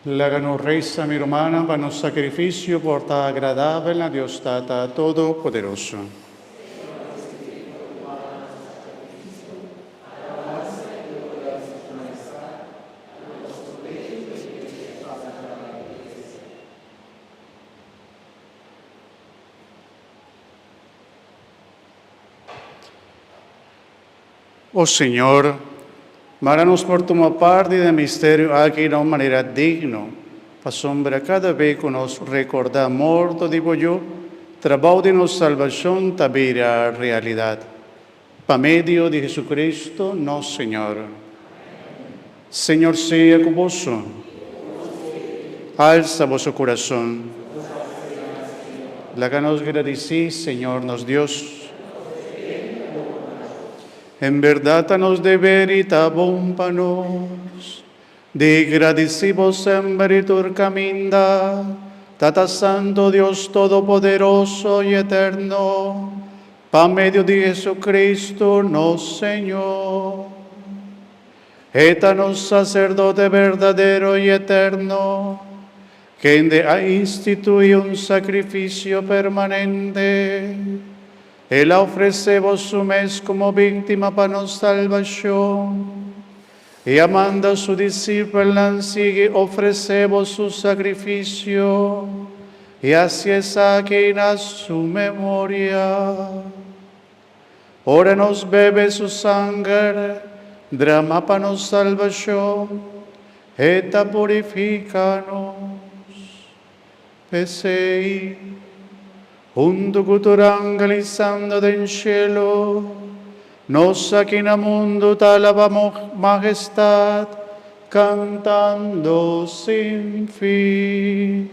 Laga nos resa, mi rumannan, pa nos sakrifisio por ta agradabel na Dios Tata Todopoderoso. O Señor, mara nos por tuma parti den e misterio aki na un manera digno, pasobra kada be ku nos rekordá morto di bo Yu, trabou di nos salbashon ta bira realidat. Pa medio di Jesucristo nos Señor. Señor sea ku boso. Alsa boso kurason. Laga nos gradisí Señor nos Dios. En bèrdat ta nos deber i ta bon pa nos di gradisí bo semper i tur kaminda, Tata Santo, Dios Todopoderoso i Eterno, Pa medio di Jesucristo nos Señor. E ta nos Sacerdote berdadero i eterno, kende a instituí un sacrificio permanente. El a ofrecé bo su mes como víctima pa nos salbacion, i a manda su discipelnan sigui ofrecé bo su sacrificio. I hasi esaki na su memoria. Ora nos bebe su sanger drama pa nos salbashon, e ta purifica nos. P'esei, huntu ku tur angel i santu den shelu, nos aki na mundu ta alaba bo Mahestat, Cantando sin fin.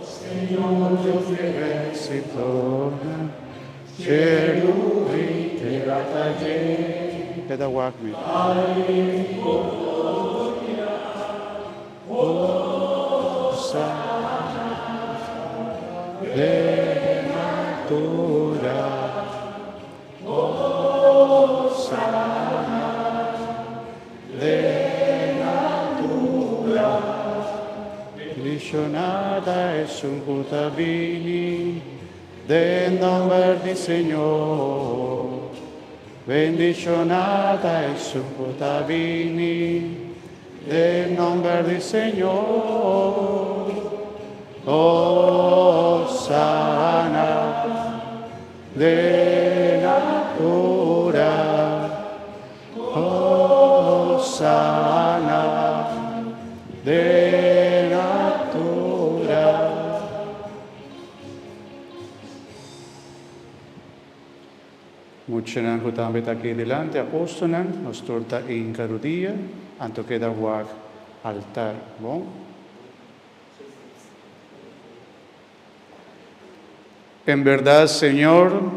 Señor Dios di ejércitonan, cielo y tierra ta yen. Keda wak mi. Bendishonada esun ku ta bini den nomber di Señor. Bendishonada esun ku ta bini Den nomber di Señor, Hosana den altura, Hosana den altura. Muchanan ku tambe ta aki dilanti apóstolnan, nos tur ta hinka rudia, anto keda wak altar. Bon. En bèrdat, Señor,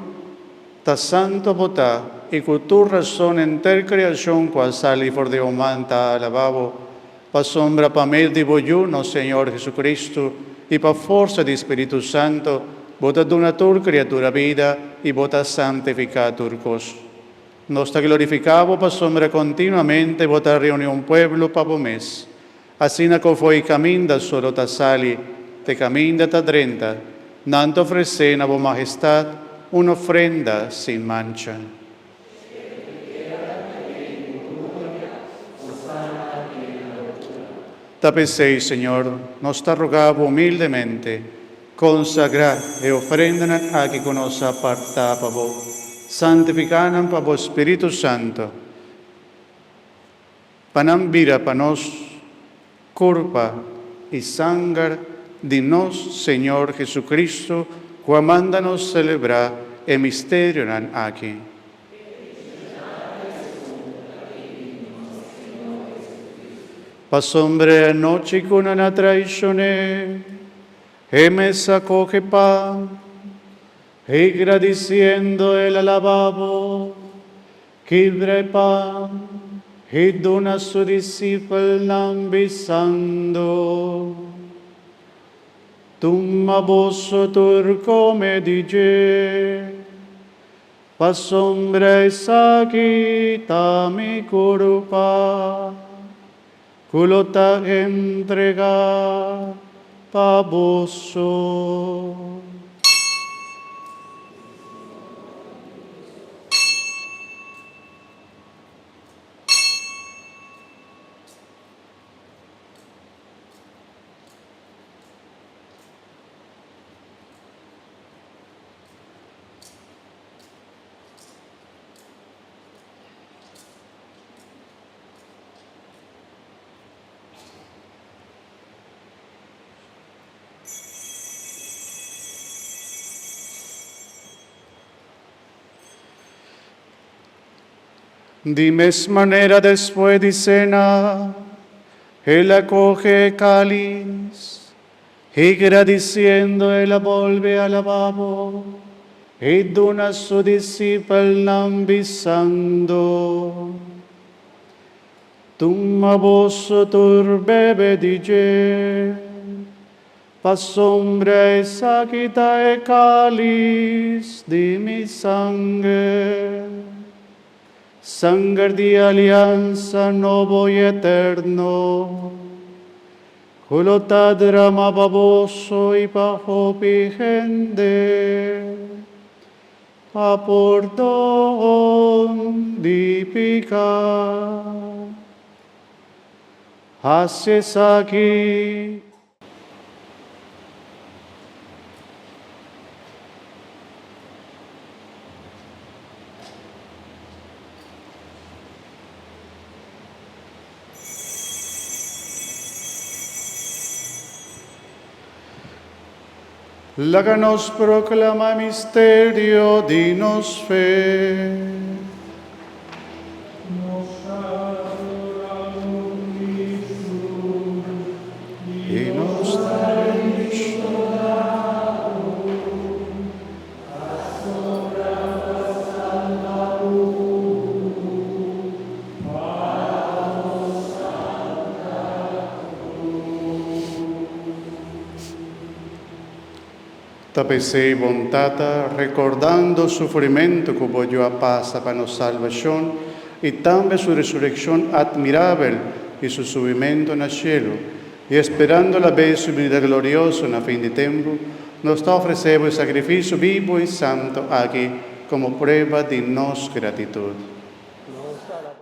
ta santo bo ta, i ku tur rason henter kreashon ku a sali for di bo man ta alabá bo, pasobra pa medio di bo Yu, nos Señor Jesucristo, i pa forsa di Spiritu Santo, bo ta duna tur kriatura bida i bo ta santifiká tur kos. Nos ta glorifiká bo pasobra kontinuamente bo ta reuní un pueblo pa bo mes. Asina ku fo'i kaminda solo ta sali te kaminda ta drenta, nan ta ofresé na bo Mahestat un ofrenda sin mancha. Ta p'esei, Señor, nos ta roga bo humildemente, konsagrá e ofrendanan aki ku nos a apartá pa bo, santifiká nan pa bo Spiritu Santu, pa nan bira pa nos kurpa i sanger di nos Señor Jesucristo, ku a manda nos selebrá e misterionan aki. Pasobra e anochi ku nan a traishon'é, e mes a kohe pan, i gradisiendo el a laba bo, Kibra e pan i duna su disipelnan bisando. Tuma boso tur come di dje, pasobra esaki ta mi curpa, cu lo ta entregá pa boso. Di mes manera despues di sena, el a kohe e kalis, i gradisiendo el a bolbe alabá bo, i duna su disipelnan, bisando, Tuma boso tur bebe di dje, Pasobra esaki ta e kalis di mi sanger, sanger di aliansa nobo i eterno, ku lo ta drama pa boso i pa hopi hende pa pordon di piká. Hasi esaki. Laga nos proclama e misterio di nos fe. Nos ta adora bo, Cristo, i nos ta bendiciona bo, pasobra bo a salba mundu pa nos Santa Cruz. Ta p'esei, bon Tata, rekordando sufrimentu ku bo Yu a pasa pa nos salbashon i tambe su resurekshon atmirabel i su subimentu na shelu, i esperando la bes su binida glorioso na fin di tempu, nos ta ofresé bo e sakrifisio bibu i santu aki komo prueba di nos gratitut.